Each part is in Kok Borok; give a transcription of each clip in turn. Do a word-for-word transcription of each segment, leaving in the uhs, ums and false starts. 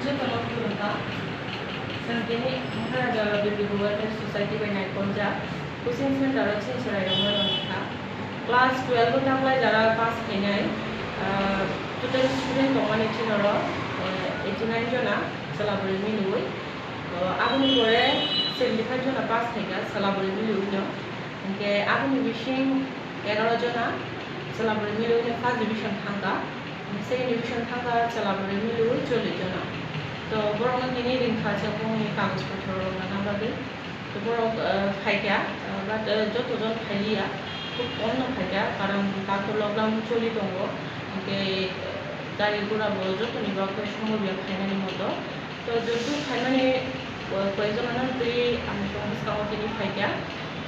Jotono khulumkha. Chwng tini Maharaja Bibir Welfare Society bai naikoljak coaching center o chini chwrairokno rwngkha. Class twelve o taklai jara pass khainai, ah, total student tongmani chini oro, eh, eighty nine jona chwla bwrwi miliwi. To aboni pore seventy five jona pass khaikha chwla bwrwi miliwino. Hinkhe aboni bising egaroh jona chwla bwrwi miliwino first division thangkha. Second division thangkha chwla bwrwi miliwi chollish jona. To borokno tini ringkha chwng bongni kagoj pothor rwna bagwi. To borok, eh, phaikha, eh, but, eh, joto jon phailiya, khub kom no phaikha, karon takhuk lockdown choli tongo, hinkhe, eh, gari gura bo jotoni bagwi somoi ya phainani moto. To joto phaimani, eh, koyekjon no twi ang chwng bwskango tini phaikha.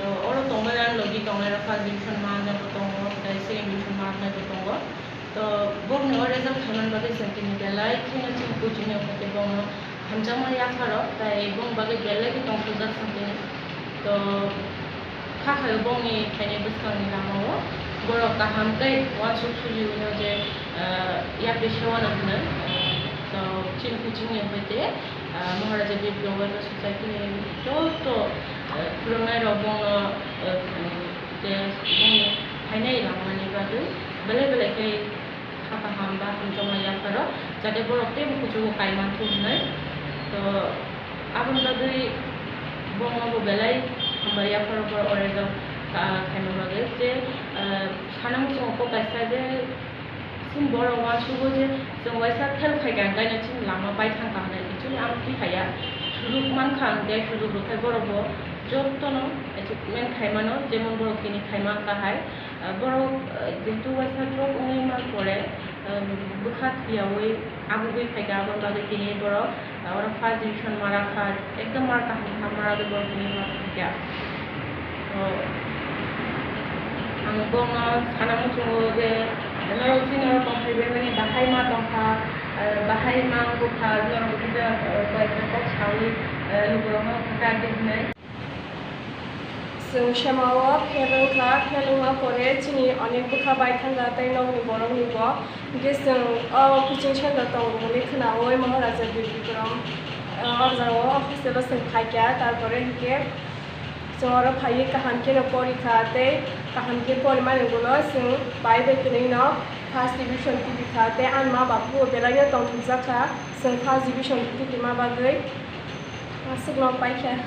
To oro tongmani logi tongnai rok first division manjak bo tongo, tei second division manjak bo tongo. To bokni o result khaimani bagwi chwng tini belai kheno chini coaching ni phaikhe bokno hamjakma yapharo, tei bokni bagwi belai khe tongthokjak chwng tini. To kha khaio bokni phainai bwskangni lamao borok kaham tei uansuk sujiwino je, ah, yapri se wano hwnwi, ah, to chini coaching ni hoite, ah, Maharaja Bibir Welfare Society ni joto, ah, phwrwngnai rok bokno, ah, je bokni phainai langmani bagwi belai belai khe kha kaham ba hamjakma yapharo, jate borok teibo kuchugo kai manthok hwnwi. To aboni bagwi bokno bo belai hambai yapharo borok o result, ah, khaima bagwi. Je, ah, sana muchungo kok kaisa je chini borok uansugo je chwng waisa fail khaikha, hwnkhe no chini lama bai thangkha hwnwi. Actually ang twi haya, sujuk mankha, hwnkhe sujuk rwkhe borok bo jotono achievement khaimano, jemon borok tini khaima wngkha hai. Ah, borok, ah, jehetu waisa drop wngwi man pore, ah, bwkha thuyaui abugwi phaikha, aboni bagwi tini borok, ah, oro first division ma rakha, ekdom ma kaham kaham ma rwgwi borok tini ma phaikha. To, ang bono sana muchungo je norok chini oro tongphaibaimani bahai ma tongkha, ah, bahai ma wngkha, norok kisa, ah, koi ekta kok saui, ah, lukurokno kwchar di hwnwi. Chwng semao fail wngkha, fail wngma pore chini onek bwkha bai thangkha tei nokni borokni bo. Hwnkhe chwng o coaching center tongo hwnwi khwnaui Maharaja Bir Bikram, o jagao o hostel o chwng phaikha, tarpore hwnkhe chwng oro phaiwi kaham kheno porikha tei kaham khe porimani ulo chwng bai bai kwrwino first division tubikha tei ani ma babu bo belaino tongthokjakha chwng first division tubima bagwi aswkno paikha.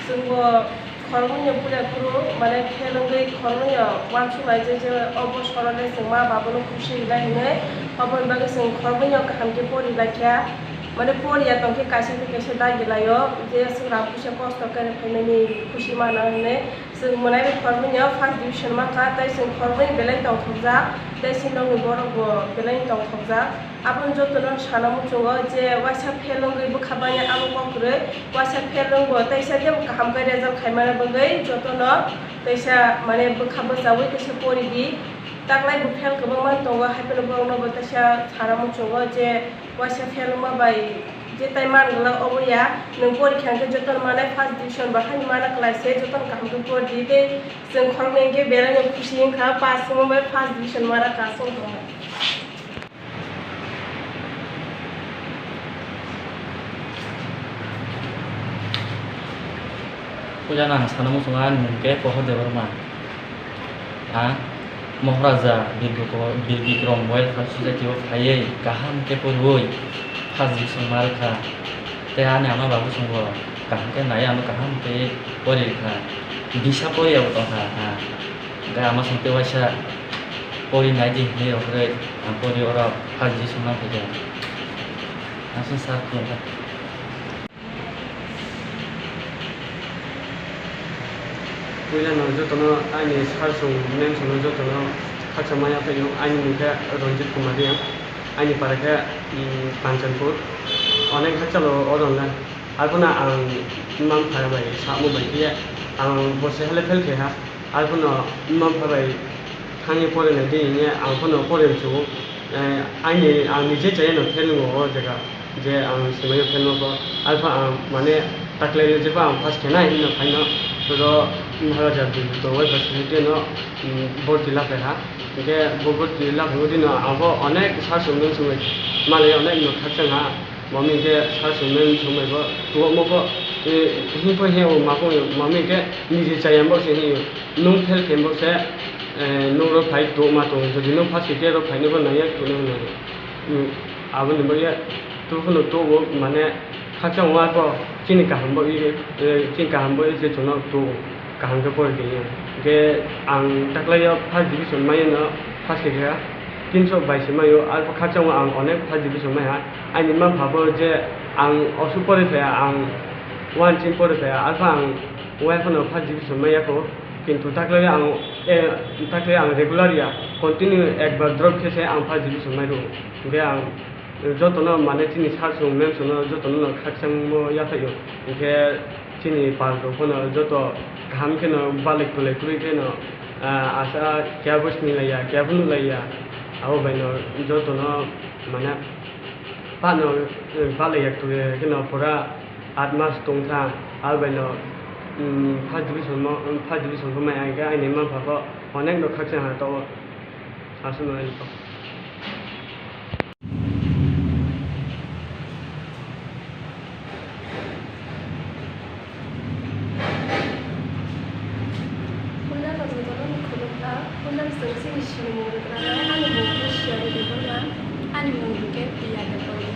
Chwngbo khoroknwi no puila phuru, mane, fail wngwi khoroknwi no uansuk lai je, je obo sorole chwng ma babuno khusi rinai hinwi, oboni bagwi chwng khoroknwi no kaham khe pori lai kha. Mane, poriya tongkhe kaisa khe kaisa dagi laio, je chwng rang puisa kosto khe phaimani khusi mano hinwi. Chwng mwnai bai khoroknwi no first division mankha, tei chwng khoroknwi belai tongthokjak, tei chini nokni borok bo belai tongthokjak. Aboni jotono sana muchungo je waisa fail wngwi bwkha bangya abo kok kwrwi, waisa fail wngbo teisa khe kaham khe result khaimani bagwi jotono teisa, mane, bwkha bwchaui teisa pori di. Taklai bo fail kwbangma tongo, hai phano borokno bo teisa sana muchungo je waisa fail wngma bai je tai man glak obo ya, nwng porikha hwnkhe jotono manai first division bo haino mana kwlai se, jotono kaham khe por di tei chwng khoroknwi hwnkhe belai no khusi wngkha, pass wngma bai first division mana kwlai se wngkha. Puila no ang sana muchungo ani mung khe Pohor Debbarma. Ang Maharaja Bir Bikro-, Bir Bikrom Welfare Society o phaiwi kaham khe poriwi first division ma rwkha. Tei ani ama babu chwngbo kaham khe nai ano kaham khe pori rwkha. Bisa pori abo tongkha ha. Hwnkhe ama chwng tei waisa pori nai di hinwi rw phwrwi ang pori oro first division ma phaikha. Aswk sir khulumkha. Puila no jotono ani sir song, ma'am song no jotono khaksa maya phaino, ani mung khe Ranjit Kumar Reang, ani para khe, mm, Kanchanpur, onek hakchalo oro wngna. Arphano ang mma mpha bai samo bai khe ang bo se hale fail khe ha, arphano mma mpha bai thangwi porinai di hinkhe ang phano porinai chukgo. Eh, ani, ang nije chaya no fail wngo o jaga, je ang swmaiyo fail wngo, arpha ang mane taklailo jeba ang pass khenai hinwi phaino ro Maharaja Bibito wai facility no, mm, borti lapai ha. Hingke bo borti lapai udi no abo onek sar sumung sumui malai onek no khakchang ha. Mami hingke sar sumung sumui bo tuo mo ko, eh, hing po hing o ma po mami hingke niji chayam bo se hing o. Nung fel kem bo se, eh, nung ro phai tuo ma tuo. Jodi nung first hingke ro phai ni bo nang ya tuo ni bo nang ya. Mm, abo ni bo ya tuo no tuo bo mane Khakchang wa ko chini kaham bo i, eh, chini kaham bo i je chwngno tu kaham khe pori tongya. Hingkhe ang taklaio first division maiyo no first khe kha tinso bai se maiyo, arpho khakchang wa ang onek first division mai ha. Aini mapha bo je ang osu pori phaiya, ang one chin pori phaiya, arpho ang waiphano first division maiya kho. Kintu taklaio ang, eh, taklaio ang regular ya, continue ekbar drop khe se ang first division mai rwo. Hingkhe ang jotono mane chini sir song ma'am songno jotono no khakchangmo yaphaio. Hingkhe chini pal rok phano joto kaham kheno balai kwlai kwrwi kheno, ah, asa kebo sinilaiya, kebo nuhlaiya. Abo baino jotono mane pano, eh, balai ya kwrwi kheno pura aat mas tongkha. Abo baino, mm, first division mo, first division bo mai ai khe aini mapha bo onek no khakchang ha to aswk no. Puila no jotono no khulumkha. Puila no chwng chini sinimung rwgranai, ani mung khe Siyari Debbarma, ani mung khe Priya Debbarma.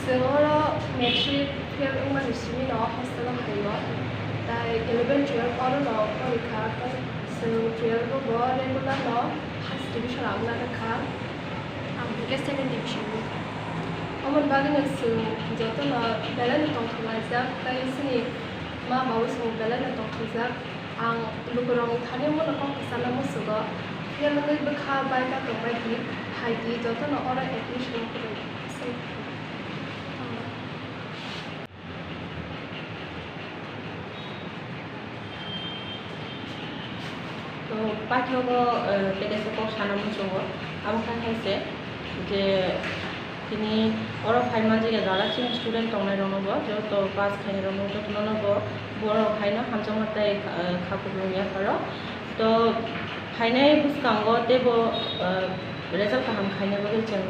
Chwng oro matric fail wngmani simi no hostel o phaio. Tai eleven twelve oro no porikha, tai chwng twelve o bo regular no first division ang lakha. Ang hwnkhe second division o. Omoni bagwino chwng jotono belaino tongthok laijak, tei chini ma babu chwng belaino tongthokjak. Ang lukurokni thani bono kok kwchana muchugo, fail wngwi bwkha baika tongbai di, phai di, jotono oro admission kwrwi. To, paithago, eh, tei kaisa kok sana muchungo, abo kha khe se je tini oro phai manjak ya jara chini student tongnai rokno bo, joto pass khainai rokno jotono no bo borok haino hamjakma tei, eh, kha kupulung yapharo. To phainai bwskango teibo, eh, result kaham khaina bagwi chwng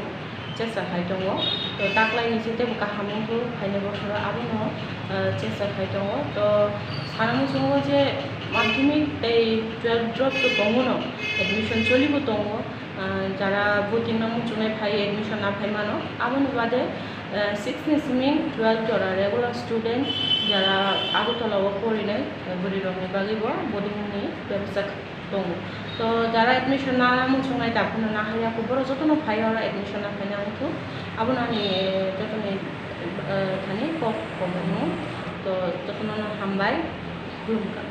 chesta khai tongo. To taklaini se teibo kaham wngkhu phaina bokhoro abono, eh, chesta khai tongo. To sana muchungo je madhyamik tei twelve drop to tongo no, admission cholibo tongo. Ah, jara boarding no muchungnai phai admission na phai mano, aboni bade, eh, six ni simi twelve jora regular student jara Agartala o porinai, eh, bwrwi rokni bagwi bo boarding ni bebostha tongo. To jara admission na muchungnai daphuru na haya kho, borok jotono phai oro admission na phaina wngkhu. Abono ani, eh, jotoni, eh, thani kok komo. To jotono no hambai, khulumkha.